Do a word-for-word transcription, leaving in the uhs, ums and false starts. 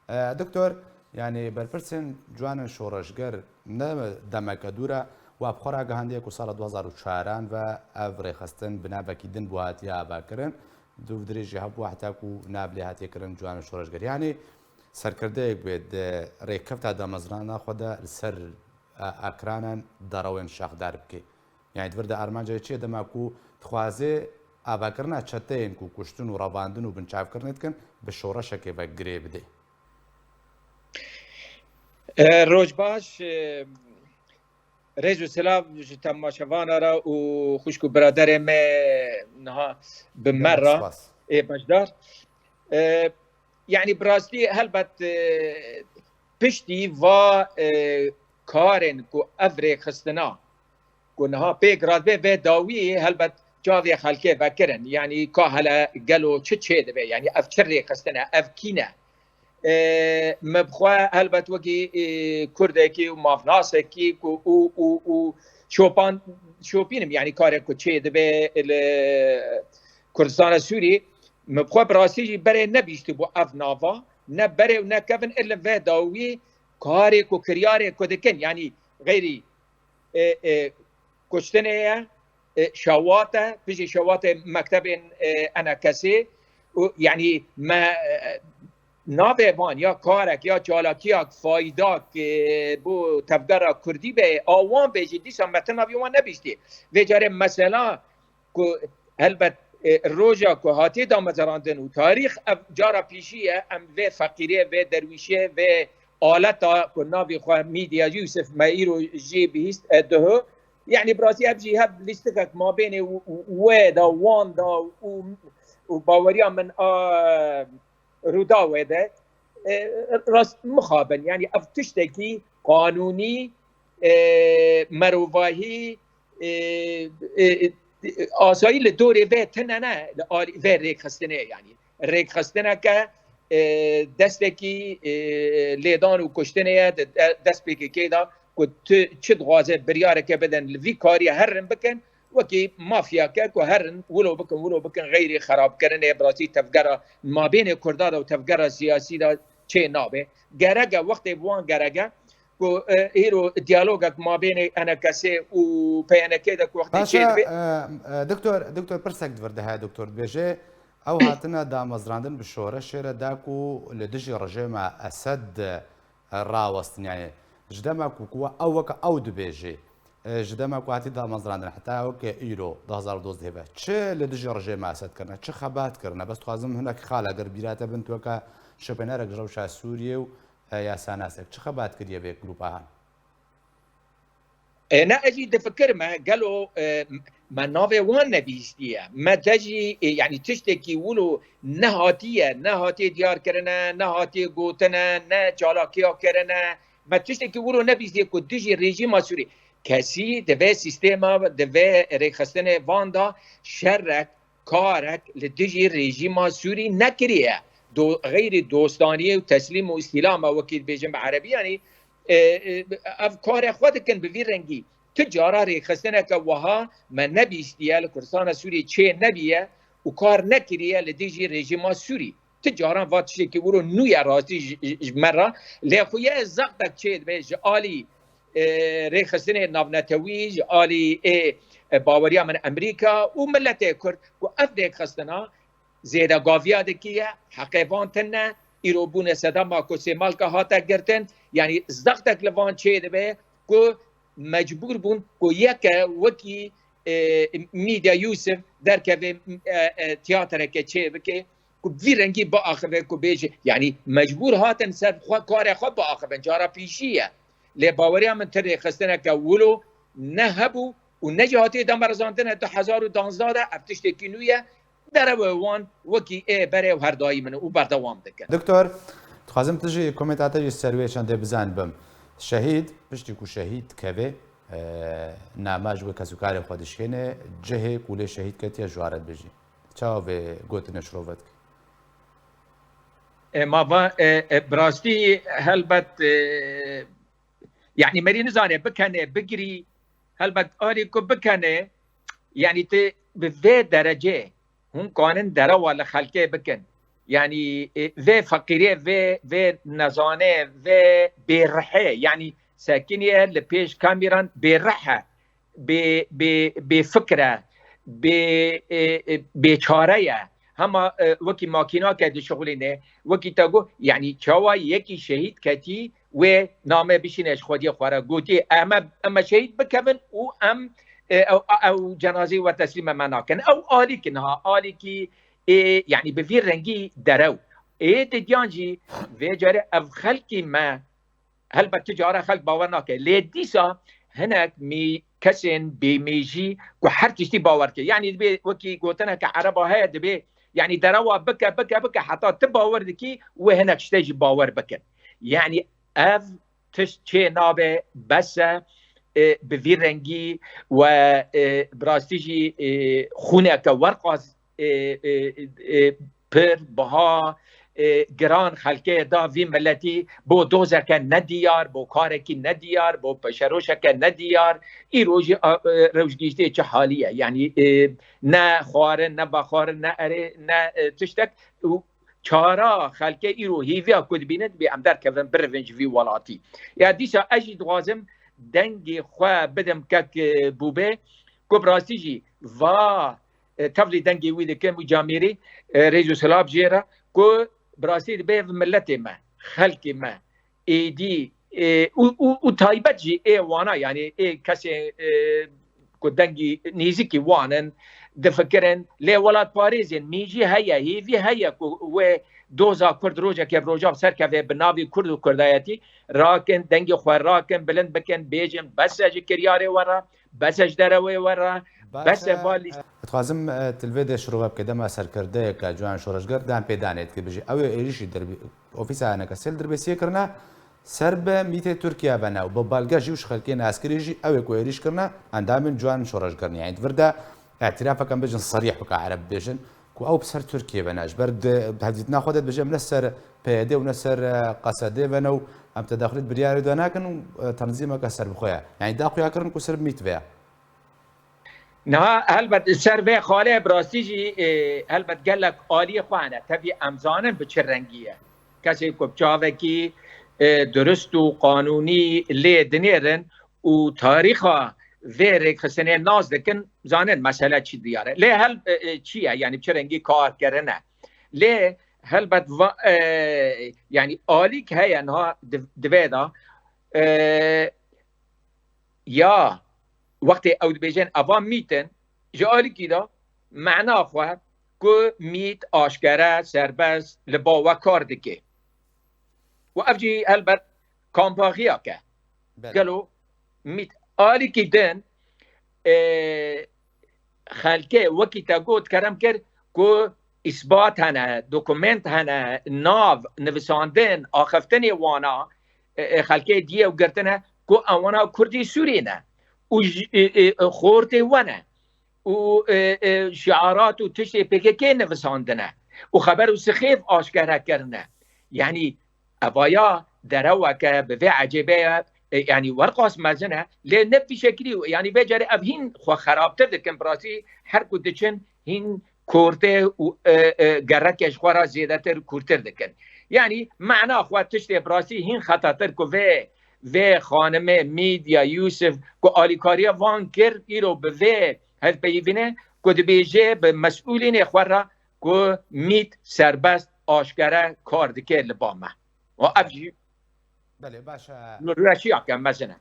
E, Doktor, yanî berpirsên ciwanên şoreşger ne demeke dûr e, we bi xwe ragihandiye ku sala du hezar û çaran ve ev rêxistin bi navekî din bû hatiye avakirin. Dûv dirêj jî hebû heta ku nav lê hatiye kirin ciwanên şoreşger. Yanî serkirdeyek bê di rêkefta damezrana xwe de li ser, e, ekranan derewên şaxdar bike. Yanî di vir de armanca wê çi ye dema ku dixwaze avakirina çeteyên ku kuştin û revandin û binçavkirinê dikin bi şoreşekê ve girê bide? E, roj baş, e, rêz û silav ji temaşevana re û xwişk û biraderê me niha bi me Gelek re spas. Ê beşdar. E, yanî bi rastî helbet, e, piştî va, e, karên ku ev rêxistina ku niha pêk radibe vê dawî helbet çavê xelkê vekirin. Yanî ka hele gelo çi çê dibe? Yanî ev çi rêxistin e? Ev kî ne? E, me bi xwe helbet wekî, e, Kurdekî û mafnasekî ku û, û, û şopan, şopînim, yanî karê ku çê dibe li Kurdistana Sûrî, me bi xwe bi rastî jî berê nebîştibû ev nava, ne berê û ne kevin, ê li vê dawî karê ku kiryarê ku dikin, yanî xeyrî, e, e, kuştinê ye, e, şewat e, piştî şewatê mektebên, e, enekesê û, yanî me, e, navê van ya karek ya çalakiyak faydek, e, bo tevgera kurdî be, a wan bê jî dîsa me ti navê wan nebîştî. Vê carê mesela ku helbet, e, roja ku hatiye damezrandin û tarîx ev cara pîşî ye, em vê feqîrê, vê derwîşê, vê aleta ku navê xwe Mîdya Yûsif me îro jê bihîst, e, diho. Yanî bi rastî ev jî hev lîstikek mabênê û, û, wê de, wan de û, û baweriya min a Rûdawê de, e, rast mixabin. Yanî ev tiştekî qanûnî, e, merovahî, e, e, e, asayî li dorê vê tune ne, li alî vê rêkxistinê, yanî rêkxistineke, e, destekî, e, lêdan û kuştinê ye, di de-, dest pêkê kê de ku tu çi dixwaze biryareke bidin, li vî karî herin bikin, wekî mafyake ku herin wilo bikin, wilo bikin, xeyrî xerabkirinê bi rastî tevgera mabênê Kurda de û tevgera siyasî de çê nabe. Gerek e, wextê bi wan gerek e ku, e, îro diyalogek mabênê E N K S û P Y N K de ku wextê Baş e, çê dibe. E, e, doktor, doktor, pirsek di vir de heye, doktor dibêje, ew hatine damezrandin bi şoreşê re da ku li dijî rejêma Esed, e, rawestin. Yanî ji dema ku, ku ew weke ew dibêjê, e, ji dema ku hatî damezrandin heta weke îro, du hezar û dozdeh ve çi li dijî rejêma Esed kirine, çi xebat kirine? Bes dixwazim hinek xal eger bîra te bin, tu weke şopênerek ji rewşa Sûriyê û, e, yasanasek çi xebat kiriye vê grûpa han? E, ne, ez jî difikirime, gelo, e, me navê wan nebihîstiye? Me de jî, e, yanî tiştekî wilo nehatiye, nehatiye diyar kirine, nehatiye gotine, ne çalakiya kirine. Me tiştekî wilo nebihîstiye ku dijî rejîma Sûrî. Kesî di vê sîstema, di vê rêxistinê van de şerek, karek li dijî rejîma Sûrî nekiriye. Do-, xeyrî dostaniyê û teslîm û îstîlama, wekî dibêjin bi erebî, yanî, e, e, ev karê xwe dikin bi vî rengî. Tu cara rêxistineke wiha me nebîstiye, li Kurdistana Sûriyê çê nebiye û kar nekiriye li dijî rejîma Sûrî. Tu caran va tiştekî wilo nû ye rastî ji, ji, ji me re. Lê xuye zextek çê dibe ji alî, e, rêxistinê navnetewî, ji alî ê, e, baweriya min Emerîka û miletê Kurd ku ev rêxistina zêdegaviya dikiye, heqê van tune, îro bûne sedema ku sêmalka hate girtin, yanî zextek li van çê dibe ku mecbûr bûn ku yeke wekî, e, Mîdya Yûsif derkeve, e, e, tiyatreke çê bike, ku vî rengî biaxive, ku bêje, yanî mecbûr hatin ser xwe, karê xwe biaxivin, cara pîşî ye. Lê baweriya min ti rêxistineke wilo ne hebû û ne jî hatiye damerizandine du hezar û danzdeh de, ev tiştekî nû ye. Derewê wan wekî ê berê û herdayî min û berdewam dikin. Doktor, dixwazim tu jî komênta te jî ser wê çendê bizan bim. Şehîd, piştî ku şehîd dikeve, e, nama ji wê kesûkarê xwe dişkêne, cihê ku lê şehîd ketiye ji ware dibêjî. Çawa vê gotinê şirove dike? E, ma va, e, e, bi rastî helbet, e, yanî merî nizane bikene, bigirî, helbet alî ku bikene, yanî tu bi vê derecê hûn kanin derewa li xelkê bikin. Yanî e, vê feqîrê, vê, vê nezane, vê bêrihê, yanî sekiniye li pêş kamîran bêrih e, bê, bê, bêfikr e, bê, e, e, bêçare ye. Hema e, wekî makînake dişixulîne, wekî te got, yanî çawa yekî şehîd ketî, wê name bişîne ji xwediyê xwe re. Gotî, eme, eme şehîd bikevin û em e, ew, ew cenazeyê we teslîme me nakin. Ew alîk niha, alîkî ê, yanî bi vî rengî derew. Ê didiyan jî vê carê ev xelkî me, helbet tu cara xelk bawer nake. Lê dîsa hinek mî-, kesên bêmêjî ku her tiştî bawer dike. Yanî dibê wekî gotineke ereba heye, dibê yanî derewa bike, bike, bike heta tu bawer dikî wê hinek ştê jî bawer bikin. Yanî ev tişt çê nabe, bes e, e, bi vî rengî we, e, bi rastî jî, e, xûneke werqas, e, e, e, pir, biha, e, giran xelkê da vî miletî bo dozeke nediyar, bo karekî nediyar, bo peşeroşeke nediyar. Îro jî, a, e, rewşgihîştê çi halî ye? Yanî, e, ne xwarin, ne vexwarin, ne erê, ne, e, tiştek. Û çara xelkê îro hêviya ku dibînin, dibê em derkevin, birivin ji vî welatî. Ya dîsa ez jî dixwazim dengê xwe bidim kek, e, Bûbê, ku bi rastî jî va, e, tevlî dengê wî dikim û camêrî, e, rêz û silav jê re, ku bi rastî dibê ev miletê me, xelkê me, êdî, e, û, û, û taybet jî ê wana, yanî ê kesê, e, ku dengî nêzîkî wan in, difikirin. Lê welatparêzên mîjî heye, hêvî heye ku wê doza Kurd rojekê bi roja bi ser keve bi navê Kurd û Kurdayetî rakin, dengê xwe rakin, bilind bikin, bêjin, bes e ji kiryarê we re, bes e ji derewê we re, bes e va lîst- Dixwazim, e, tu li vê de şirove bike, dema serkirdeyeke ciwan şoreşger dan pê danê dike, bijî ew ê êrîşî derbî, ofîsa N K S L dirbêsiyê kirine, ser bi mîtê Tirkiye ve ne û bi belge jî û ji xelkê naskirî jî ew ê ku êrîş kirine endamên ciwan şoreşger ne. Yanî di vir de îtirafeke em bêjin serîh bike, ereb bêjin, ku ew bi ser Tirkiye ve ne. Ji ber di hevdîtina xwe de dibêje em ne ser P Y D û ne ser, e, Q S D ve ne û em tedaxulî di biryarê de nakin û, e, tenzîmeke serbixwe ye. Yanî da xuya kirin ku ser bi mît ve ye. Niha helbet ser vê xalê bi rastî jî, e, helbet gelek aliyê xwe hene. Tevî em zanin bi çi rengî ye. Kesê ku bi çavekî, e, durust û qanûnî lê dinêrin û tarîxa vê rêkxistinê nas dikin, zanin mesele çi diyar e. Lê hel, e, e, çi ye? Yanî bi çi rengî kar kirine? Lê helbet va, e, yanî alîk heye niha di, di vê de, e, ya wextê ew dibêjin eva mît in, ji alîkî de mena xwe ku mît aşkere, serbest li ba we kar dike. Û ev jî helbet kampaxiyek e. Belê. Gelo mît alîkî din, e, xelkê wekî te got kerem kir ku îsbat hene, dokument hene, nav, nivisandin, axiftinê wana, e, e, xelkê diyê û girtine ku ewana Kurdî Sûrî ne û ji, e, e, e, xortê we ne û, e, e, şiarat û tiştê P K K nivisandine û xeber û sixêf aşkere kirine. Yanî evaya dereweke bi vê ecêbeye, e, yanî werqas mezin e, lê ne vî şekilî, yanî vê carê ev hîn xwe xerabtir dikin, bi rastî her ku diçin hîn kortê û, e, e, gereke ji xwe re zêdetir kûrtir dikin. Yanî mena xwe tiştê bi rastî hîn xetatir ku vê, vê xanimê Mît ya Yûsif ku alîkariya van kir, îro bi vê hilpeyivîne ku dibêje bi mesûlînê xwe re ku mît serbest aşkere kar dike li ba me. Û ev jî Belê, baş e. Nûreşiyake mezin e.